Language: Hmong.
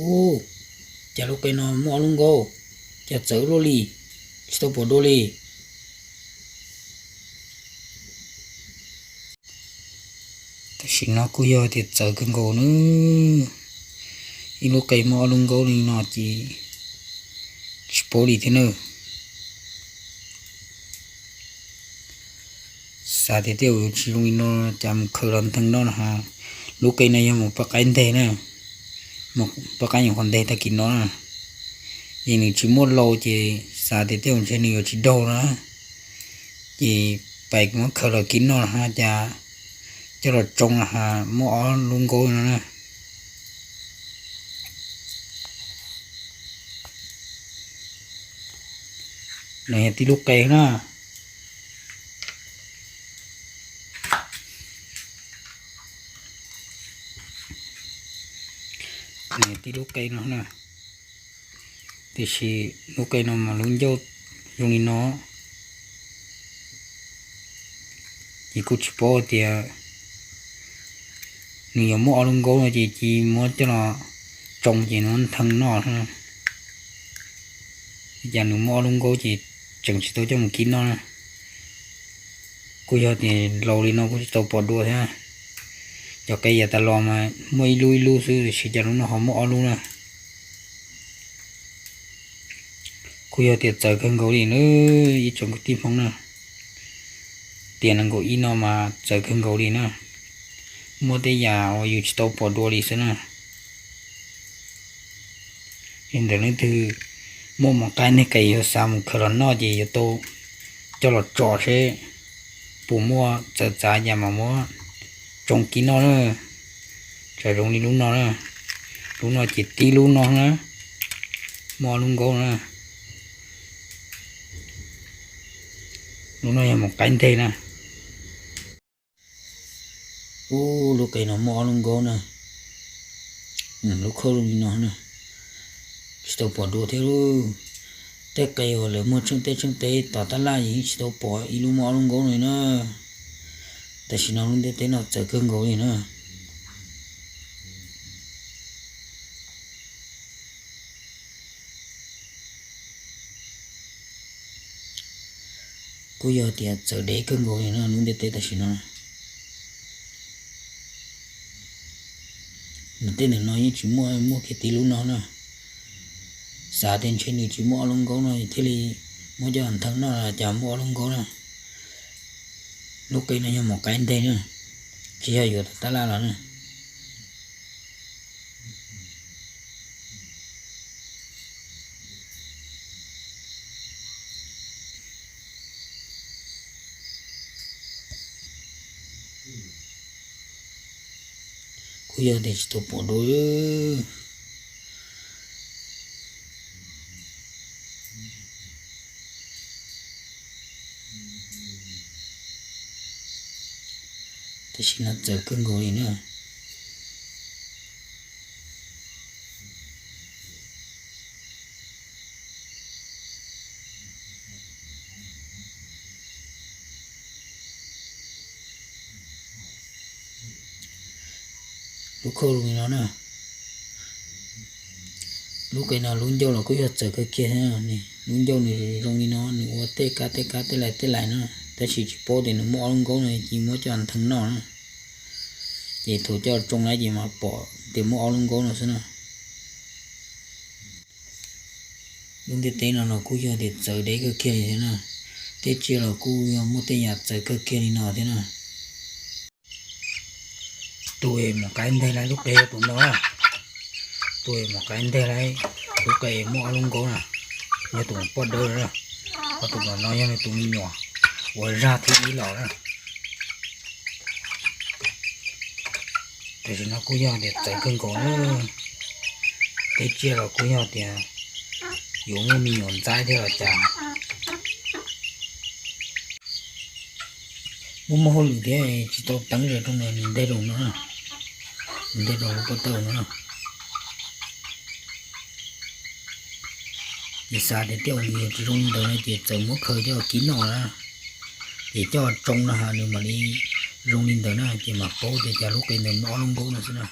Ub, cas lub qe no muaj ob lub nkaub, cas txawv luaj li, tsis tau pom dua li. Tam sim no kuj yog tias txawv kawg nkaus na. Ib lub qe muaj ob lub nkaub li no ces tsis paub li thiab na. Xav tias tej zaum yuav tsis zoo li no, cas mus khaws los ntheev noj no ha. Lub qe no yog mus poj qaib nteg na, poj qaib nyuam qhuav nteg tag kis no na. Ces nws tsis muaj lau ces xav tias tej zaum ntshe nws yuav tsis daug na. Ces pais muab khaws los kib noj no ha, cas coj los tsoo no ha, muaj ob lub nkaub no na. No yog tib lub qe na. Tib lub qe no na. Tiam sis lub qe no mas lub ncauj zoo li no, ces kuj tsis paub tias nws yuav muaj ob lub nkaub no ces cia muab coj los tsoo ces nws ntheev noj. Cas nws muaj ob lub nkaub ces tseem tsis tau coj mus kib noj na. Kuj yog tias laus li no kuj tsis tau pom dua thiab. Cov qe yav tas los mas muaj ib lub ib lub xwb, tiam sis cas lub no ho muaj ob lub na. Kuj yog tias txawv kawg nkaus li na, ib tsoom kwv tij Hmoob na. Tiam nees nkaum ib no mas txawv kawg nkaus li na. Muaj tej yam uas yus tsis tau pom dua li xwb na. Yog ntawm leej twg muaj mov qaib nteg qes yuav xav mus khaws los noj ces yuav tau coj los tso seb puas muaj txawv txav yam mas muab tsoo kib noj na. Tsam zoo li lub no na, lub no ces tib lub no na, muaj ob lub nkaub na. Lub no yog mov qaib nteg na. Ub, lub qe no muaj ob lub nkaub na. Lub khauj zoo li no na, tsis tau pom dua thiab lauj. Tej qe uas lawv muag tsheej teb tsheej teb tom tab laj yeej tsis tau pom ib lub muaj ob lub nkaub li na. Tam sim no lub ntiaj teb no txawv kawg nkaus li na. Kuj yog tias txawv dev kawg nkaus li na lub ntiaj teb tam sim no. Nws tej ntawm no yeej tsis muaj, muaj kiag tib lub no na. Xav tias ntshe nws tsis muaj ob lub nkaub no thiaj li muab coj ntheev noj los cas muaj ob lub nkaub na. Lub qe no yog mov qaib nteg na, tsis yog yuav tom tab laj los na. Kuj yog tias tsis tau pom dua. Tam sim no txawv kawg nkaus li na. Lub khauj zoo li no na. Lub qe no lub ncauj los kuj yog txawv kawg kiag. Lub ncauj nws zoo li no, nws ua tej kab tej kab tej lais tej lais na, tab sis tsis paub tias nws muaj ob lub nkaub no ces muab coj ntheev noj na. Ces thaum coj tsoo lawm ces mas pom tias muaj ob lub nkaub no xwb na. Lub ntiaj teb no los kuj yog tias txawv dev kawg kiag li thiab na. Tej tsiaj los kuj yog muaj tej yam txawv kawg kiag li no thiab na. Tus mos qaib nteg lawm lub qe yog tus no. Tus mos qaib nteg lawm lub qe muaj ob lub nkaub na, yog tus poj dawb na. Ho tus no yog nws tus me nyuam uas zaj thib ib los na. Tam sim no kuj yog tias txawv kawg nkaus na. Tej tsiaj los kuj yog tias yuav muaj me nyuam ntxaib thiab los cas. Muaj muaj hauj lwm thiab tsis tau teev zog rau nws, nws nteg rau no, nws nteg rau lub pob tawj no. Ces xav tias tej zaum nws yuav tsis zoo li ntawd no ces txawm muab khaws coj kib noj na. Ces coj tsoo no ha nws mam li zoo li ntawd na, ces mam paub tias cas lub qe ntawd muaj ob lub nkaub no xwb na.